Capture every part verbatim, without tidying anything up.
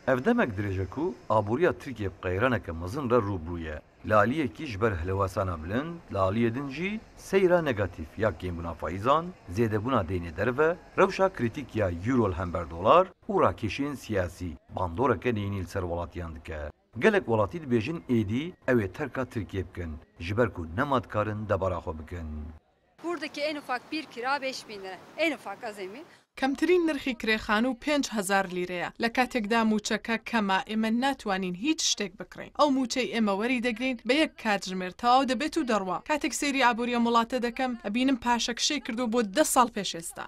Ev demek dirêj e ku aboriya Tirkiyê bi qeyraneke mezin re rû bi rû ye. Li aliyekî ji ber hilwesana bilind, li aliyê din jî seyra negatîf ya kêmbûna faîzan, zêdebûna deynê derve, rewşa krîtîk ya euro li hember dolar û rakêşiyên siyasî bandoreke neyînî li ser welatiyan dike. Gelek welatî dibêjin êdî ew ê terka Tirkiyê bikin, ji ber ku nema dikarin debara xwe bikin. Buradaki en ufak bir kira beş bin lira. En ufak azami. کەمترین نرخی کرێخانوو پێنج هەزار لیرەیە، لە کاتێکدا مووچەکە کەمە، ئێمە ناتوانین هیچ شتێک بکڕین. ئەو مووچەی ئێمە وەری دەگرین بە یەک کاتژمێر تەواو دەبێت و دەڕوا. کاتێک سەیری ئابوورییە وڵاتە دەکەم، ئەبینم پاشەکشەی کردووە بۆ دە ساڵ پێش ئێستا.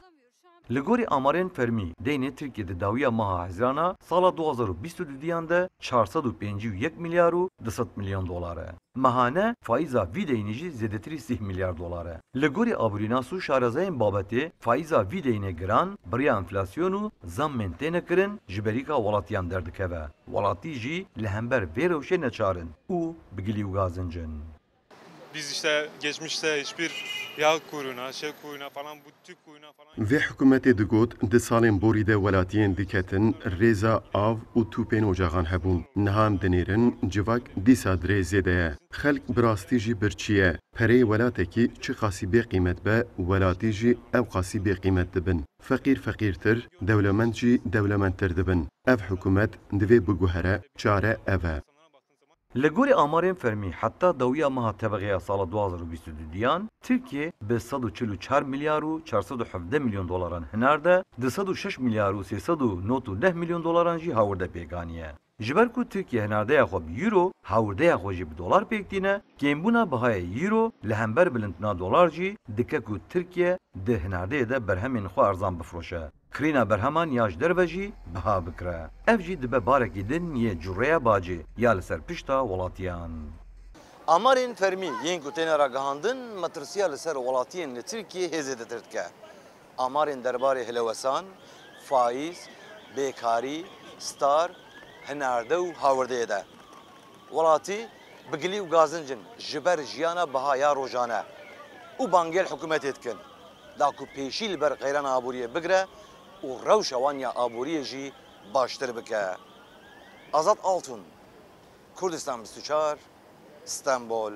Li gorî amarên fermî, deynê Tirkiye di dawiya meha Hezirana sala du hazar û bîst û duyan de çar sed û pêncî û yek milyar û du sed milyon dolar e. Mehane faîza vî deynê jî zêdetirî sîh milyar dolar e. Li gorî aborînas û şarezayên babetê, faîza vî deynê giran bi riya enflasyon û zammên têne kirin ji berîka welatiyan derdikeve. Welatî jî li hember vê rewşê neçar in û bi gilî û gazinc in. Biz işte geçmişte hiçbir yağ kuyruğuna, şey kuyruğuna falan, bu tüp kuyruğuna falan. Vê hikûmetê digot, di salên borî de welatiyên diketin rêza av û tûpên ocaxan hebûn. Niha em dinêrin, civak dîsa dirê zêde ye. Xelk bi rastî jî birçî ye. Pereyê welatekî çiqasî bêqîmet be, welatî jî ewqasî bêqîmet dibin. Feqîr feqîrtir, dewlemend jî dewlemendtir dibin. Ev hikûmet divê biguhere, çare ev e. Li gorî amarên fermî, heta dawiya meha Tebeqê ya sala du hazar û bîst û duyan, Tirkiye bi sed û çil û çar milyar û çar sed û hevdeh milyon dolaran hinar de, du sed û şeş milyar û sê sed û nod û neh milyon dolaran jî hawirde pêk aniye. Ji ber ku Tirkiye hinardeya xwe bi euro, hawirdeya xwe jî bi dolar pêk tîne, kêmbûna bihayê euro li hember bilindbûna dolar jî dike ku Tirkiye di hinardeyê de berhemên xwe erzan bifiroşe. Kirîna berheman ya ji derve jî biha bikire. Ev jî dibe barekî din yê curreya bacê ya li ser pişta welatiyan. Amarên fermî yên ku têne ragihandin, metirsiya li ser welatiyên li Tirkiyê hê zêdetir dike. Amarên derbarê hilewesan, faîz, bêkarî, star, hinarde û hawirdeyê de. Welatî bi gilî û gazinc in ji ber jiyana biha ya rojane û bangê li hikûmetê dikin, da ku pêşî li ber qeyrana aboriyê bigire û rewşa wan ya aboriyê jî baştir bike. Azad Altun, Kurdistan bîst û çar, Stenbol,